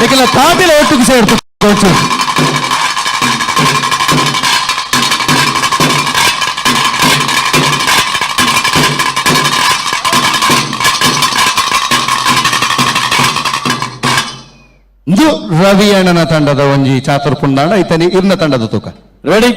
ನಿಕಲ ತಾಟಿಲ ಒಟ್ಟಿಗೆ ಸೇರ್ತು ಕೋಚು. ಇಂದು ರವಿ ಅಣ್ಣನ ತಂಡದ ಒಂಜಿ ಚಾತುರ್ ಪುಂಡಾಣ ಇತನಿ ಇರ್ನ ತಂಡದ ತೂಕ. ರೆಡಿ.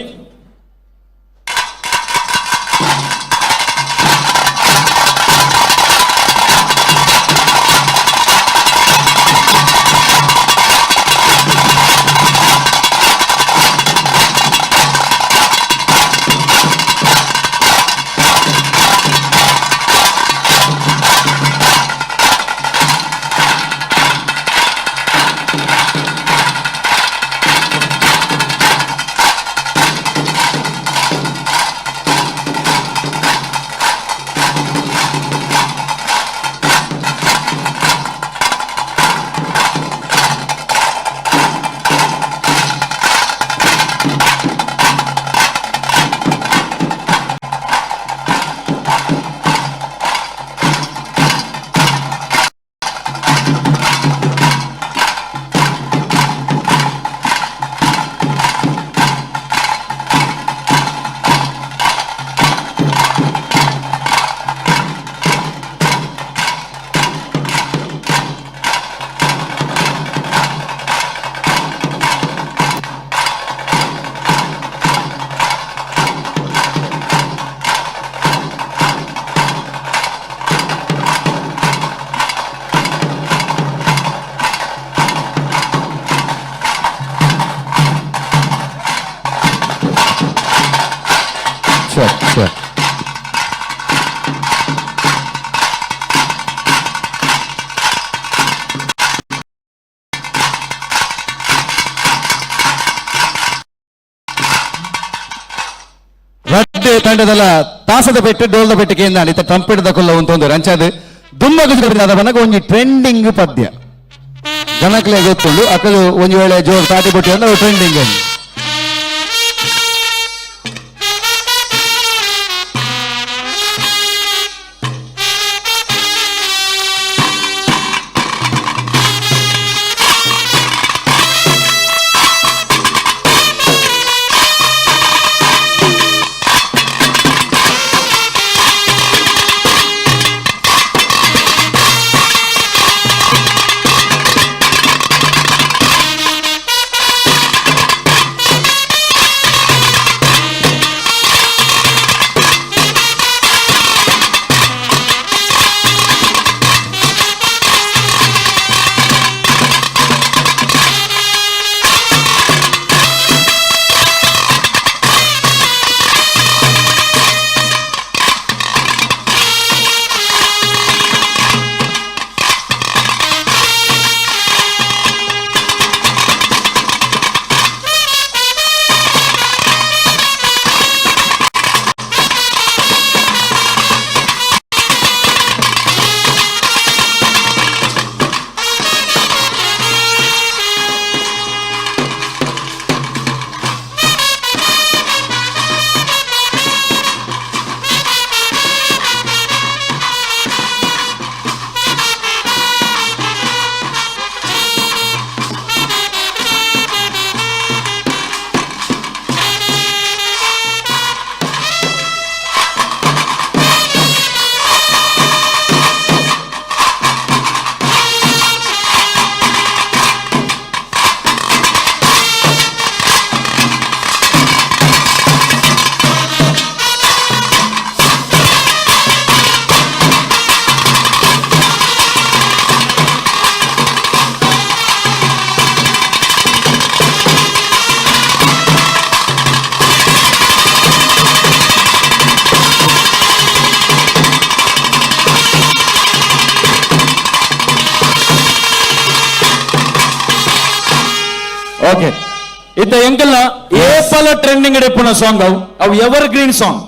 Sure sure. ರಡ್ಡೆ ತಂಡದಲ್ಲ ತಾಸದ ಪೆಟ್ಟು ಡೋಲ್ದ ಪೆಟ್ಟು ಕೇಂದ್ರ ಇತ್ತ ಟ್ರಂಪೆಟ್ ದಕುಲ್ಲ ಉಂತೊಂದು ರಂಚಾದ ದುಮ್ಮ ಗುಜರಾದ ಬನ್ನಗ ಒಂಜಿ ಟ್ರೆಂಡಿಂಗ್ ಪದ್ಯ ಜನಕ್ಲೆ ಗೊತ್ತುಂಡು. ಅಕಲು ಒಂಜಿ ವೇಳೆ ಜೋರು ತಾಟಿ ಬೊಟ್ಟಿ ಅಂದ್ರೆ ಟ್ರೆಂಡಿಂಗ್. ಓಕೆ, ಇತ್ತ ಎಂಕಲ್ನ ಏಪಲ ಟ್ರೆಂಡಿಂಗ್ ಇಪ್ಪುನ ಸಾಂಗ್ ಅವು ಅವು ಎವರ್ ಗ್ರೀನ್ ಸಾಂಗ್.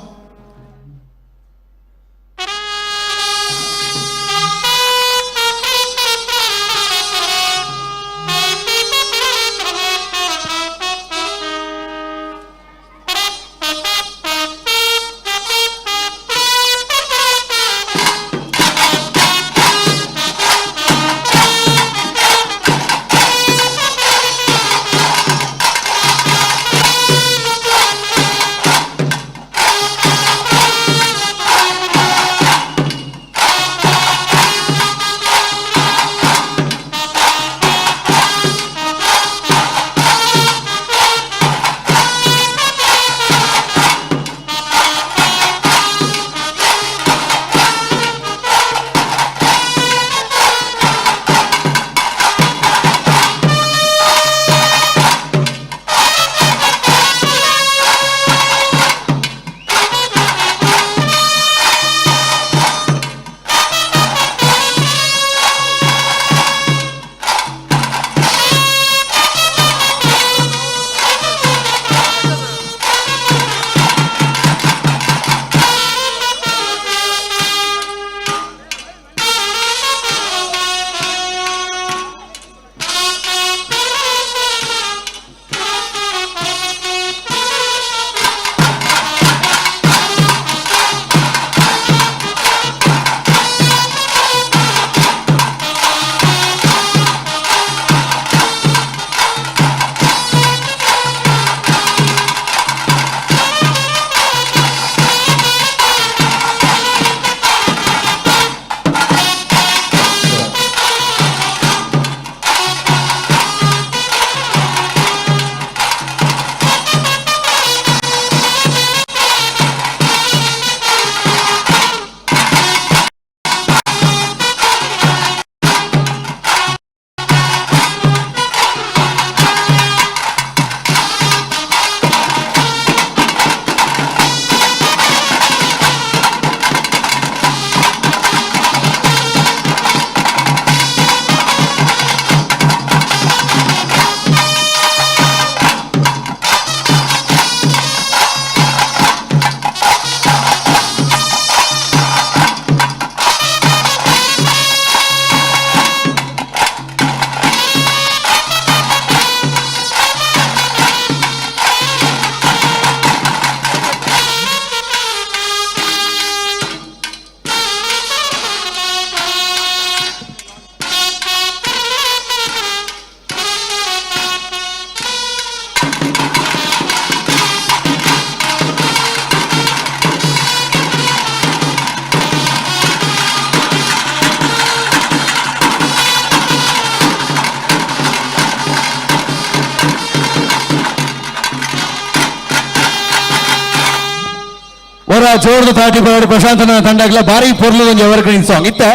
ಪೂರ ಜೋರ್ದು ತಾಟಿ ಪರಾಡು ಪ್ರಶಾಂತನ ತಂಡಗ್ಲ ಬಾರಿ ಪೊರ್ಲು ಒಂಜಿ ever green song ಇತ್ತೆ.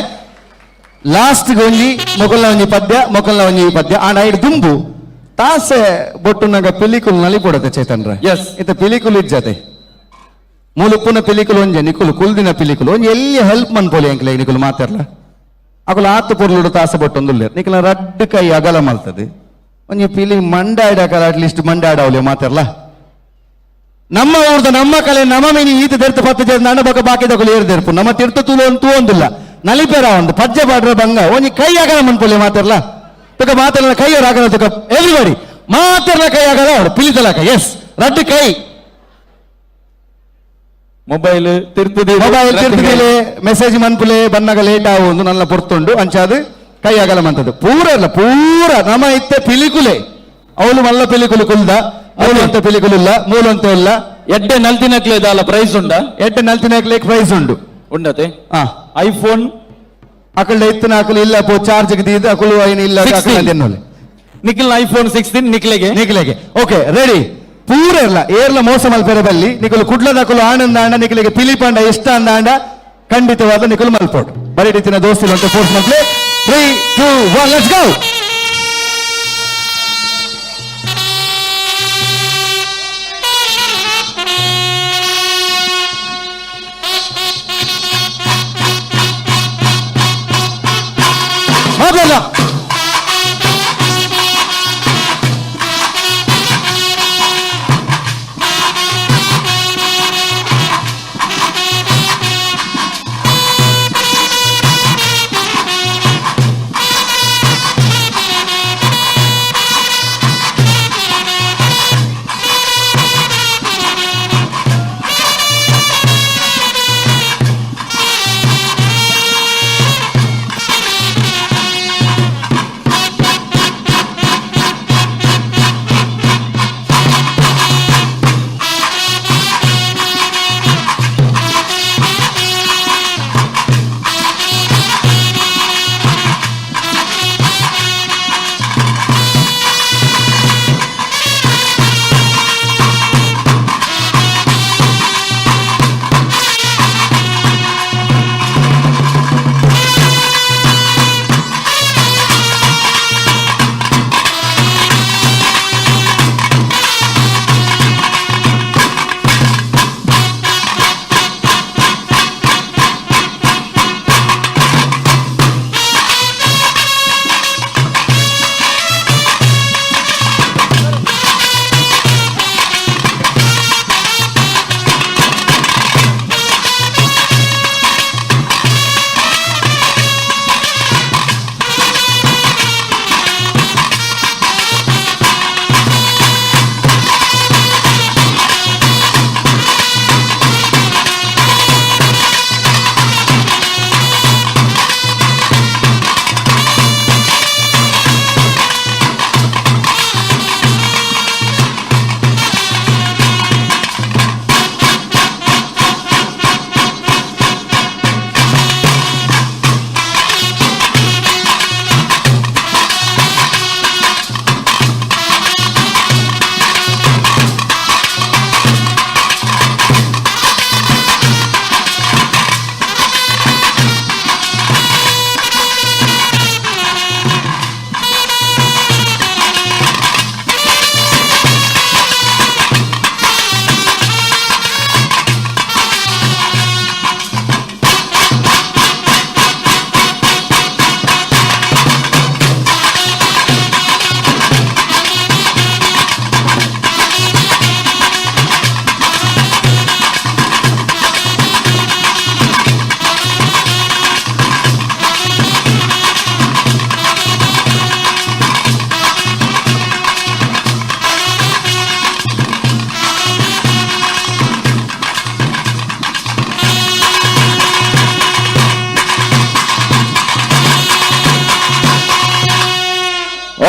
ಲಾಸ್ಟ್ ಒಂಜಿ ಮೊಕಲ್ನ ಒಂಜಿ ಪದ್ಯ, ಮೊಕಲ್ನ ಒಂಜಿ ಪದ್ಯ. ಆಂಡ ಐಡ್ ದುಂಬು ತಾಸೆ ಬೊಟ್ಟುನಾಗ ಪಿಲಿಕುಲು ನಲಿಪೊಡತೆ ಚೇತನ್ರ. Yes. ಇತ್ತೆ ಪಿಲಿಕುಲು ಇಜ್ಜತೆ. ಮೂಲುಪ್ಪುನ ಪಿಲಿಕುಲು ಒಂಜೆ, ನಿಕುಲು ಕುಲ್ದಿನ ಪಿಲಿಕುಲು ಒಂಜಿ. ಎಲ್ಲಿ ಹೆಲ್ಪ್ ಮನ್ಪೊಲಿ ಅಂಕ್ಲೆ ನಿಕುಲು ಮಾತಾಡ್ಲ. ಅಕುಲು ಆತು ಪೊರ್ಲುಡು ತಾಸೆ ಬೊಟ್ಟೊಂದುಲ್ಲೆರ್. ನಿಕುಲ ರಡ್ಡ್ ಕೈ ಅಗಲ ಮಲ್ತದೆ ಒಂಜಿ ಪಿಲಿ ಮಂಡಾಡಕಲ, ಅಟ್ಲೀಸ್ಟ್ ಮಂಡಾಡವಲೆ ಮಾತಾಡ್ಲ. ನಮ್ಮ ಊರ್ದ ನಮ್ಮ ಕಲೆ ನಮ್ಮ ಮಿನಿ ಈತ ದೆರ್ತು ಪತ್ತು ಜನ ನನ ಬೊಕ ಬಾಕಿದಕುಲು ಏರ್ ದೆರ್ಪು. ನಮ್ಮ ತಿರ್ತು ತೂಲು ಒಂದು ತೂವೊಂದಿಲ್ಲ. ನಲಿಪೆರ ಒಂದು ಪಜ್ಜೆ ಪಾಡ್ರ ಬಂಗ ಒಂಜಿ ಕೈ ಆಗಲ ಮನ್ಪೊಲಿ ಮಾತಾಡ್ಲ. ತುಕ ಮಾತಾಡಲ ಕೈ ಆಗಲ್ಲ ತುಕ. ಎವ್ರಿಬಡಿ ಮಾತಾಡ್ಲ ಕೈ ಆಗಲ್ಲ ಅವಳು ಪಿಲಿತಲಕ. ಎಸ್, ರಡ್ಡು ಕೈ. ಮೊಬೈಲ್ ತಿರ್ತದೆ. ಮೊಬೈಲ್ ತಿರ್ತದಿಲೆ, ಮೆಸೇಜ್ ಮನ್ಪುಲೆ. ಬನ್ನಗ ಲೇಟ್ ಆವು ನನ್ನ ಪೊರ್ತುಂಡು. ಅಂಚಾದು ಕೈ ಆಗಲ ಮಂತದ್ದು ಪೂರ ಇಲ್ಲ ಪೂರ ನಮ್ಮ ಇತ್ತೆ ಪಿಲಿಕುಲೆ. ಅವಳು ಮಲ್ಲ ಪಿಲಿಕುಲು ಕುಲ್ದ ಮೂಲು ಅಂತ ಪಿಲಿಕುಲು ಇಲ್ಲ, ಮೂಲು ಅಂತ ಇಲ್ಲ. ಎಡ್ಡೆ ನಲ್ತಿನಕ್ಲೆ ದಾಲ ಪ್ರೈಸ್ ಉಂಡ? ಎಡ್ಡೆ ನಲ್ತಿನಕ್ಲೆ ಪ್ರೈಸ್ ಉಂಡು. ಉಂಡತೆ? ಹಾ. ಐಫೋನ್. ಅಕಲ್ಡ ಇತ್ತಿನ ಅಕಲು ಇಲ್ಲ ಪೋ ಚಾರ್ಜ್ ದೀದ್ ಅಕಲು ಐನ್ ಇಲ್ಲ. 16. ತಿನ್ನೋಲೆ. ನಿಖಿಲ್ ಐಫೋನ್ 16 ನಿಖಿಲೆಗೆ. ನಿಖಿಲೆಗೆ. ಓಕೆ, ರೆಡಿ ಪೂರ ಇರ್ಲ ಏರ್ಲ ಮೋಸ ಮಲ್ಪೆರೆ ಬಲ್ಲಿ. ನಿಕುಲು ಕುಡ್ಲದಕುಲು ಆನಂದ ಆಂಡ, ನಿಖಿಲಿಗೆ ಪಿಲಿಪಂಡ ಇಷ್ಟ ಅಂದ ಆಂಡ ಖಂಡಿತವಾದ ನಿಕುಲು ಮಲ್ಪೋಡು. ಬರೀ ರೀತಿನ ದೋಸ್ತಿಲು ಅಂತ ಫೋರ್ಸ್ ಮಲ್ಪಲೆ. 3, 2, 1, let's go. ಮಾತಾಡ.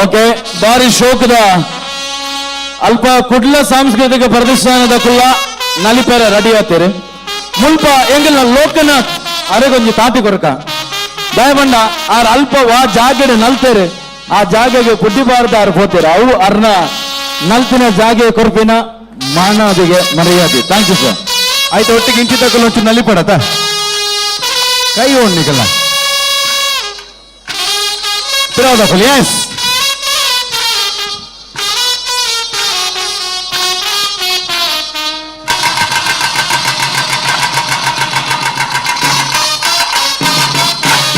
ಓಕೆ, ಬಾರಿ ಶೋಕದ ಅಲ್ಪ ಕುಡ್ಲ ಸಾಂಸ್ಕೃತಿಕ ಪ್ರತಿಷ್ಠಾನದ ಕುಲ್ಲ ನಲಿಪೆರ ರೆಡಿ ಆತೇರು. ಮುಲ್ಪ ಎಂಗಲ್ನ ಲೋಕನಾಥ್ ಅರೆಗೊಂಜಿ ತಾಟಿ ಕೊರಕ ದಯಮಂಡ. ಆರ್ ಅಲ್ಪ ವಾ ಜಾಗೆಡ್ ನಲ್ತೇರು, ಆ ಜಾಗೆಗೆ ಕುಡ್ಡಿಬಾರ್ದು ಆರ್ ಪೋತೇರು. ಅವು ಅರ್ನ ನಲ್ತಿನ ಜಾಗೆ ಕೊರ್ಪಿನ ಮಾನಾದಿಗೆ ಮರ್ಯಾದೆ. Thank you sir. ಆಯ್ತು, ಒಟ್ಟಿಗೆ ಇಂಚಿ ತಕೊಳ್ಳ ಒಂಚೂರು ನಲಿಪಡತ ಕೈ ಓಡ್ನಿಕಲ್ಲ ಪಿರಾವದಕ್ಕಲು. ಎಸ್,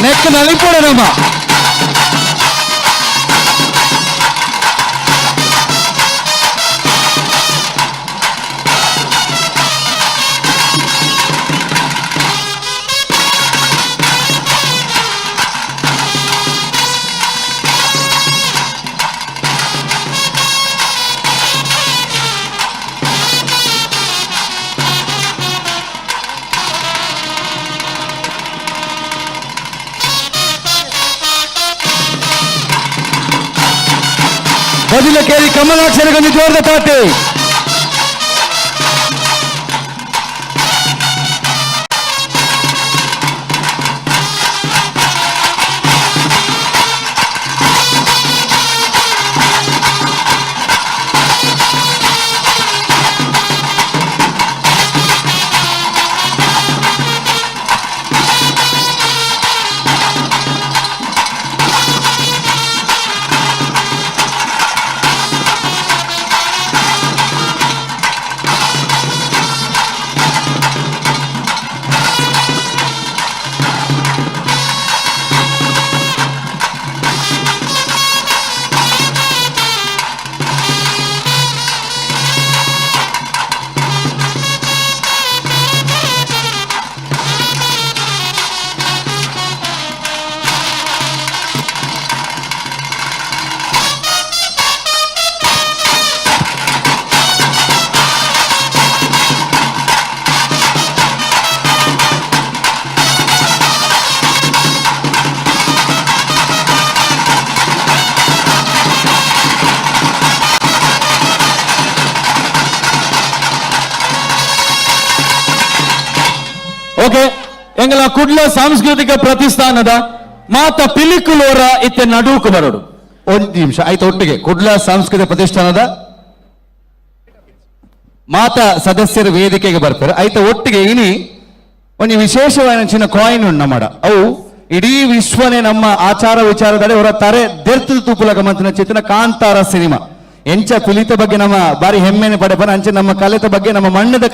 ನೆಕ್ ನಲಿಪಡ ನಮ್ಮ. ಬದಿಲ ಕೇಳಿ ಕಮಲಾಕ್ಷರಗೊಂದು ಜೋರದ ತಾಟಿ. ಓಕೆ, ಎಂಗಲ ಕುಡ್ಲ ಸಾಂಸ್ಕೃತಿಕ ಪ್ರತಿಷ್ಠಾನದ ಮಾತ ಪಿಲಿಕುಲೋರ ಇತ್ತೆ ನಡುಕು ಬರೋಡು. ಒಂದು ನಿಮಿಷ ಆಯ್ತು. ಒಟ್ಟಿಗೆ ಕುಡ್ಲ ಸಾಂಸ್ಕೃತಿಕ ಪ್ರತಿಷ್ಠಾನದ ಮಾತಾ ಸದಸ್ಯರು ವೇದಿಕೆಗೆ ಬರ್ತಾರೆ. ಆಯ್ತು, ಒಟ್ಟಿಗೆ ಇನಿ ಒಂದು ವಿಶೇಷವಾದ ಚಿನ್ನ ಕಾಯಿನ್ ಉಂಡು ನಮ್ಮಡ. ಅವು ಇಡೀ ವಿಶ್ವನೇ ನಮ್ಮ ಆಚಾರ ವಿಚಾರದಲ್ಲಿ ಅವರ ತರೆ ದೆರ್ತು ತೂಪುಲಕ ಮಂತಿನ ಚಿತ್ರ ಕಾಂತಾರ ಸಿನಿಮಾ. ಎಂಚ ಪಿಲಿತ ಬಗ್ಗೆ ನಮ್ಮ ಬಾರಿ ಹೆಮ್ಮೆನೆ ಪಡೆಪನ, ಅಂಚೆ ನಮ್ಮ ಕಲೆತ ಬಗ್ಗೆ, ನಮ್ಮ ಮಣ್ಣದ.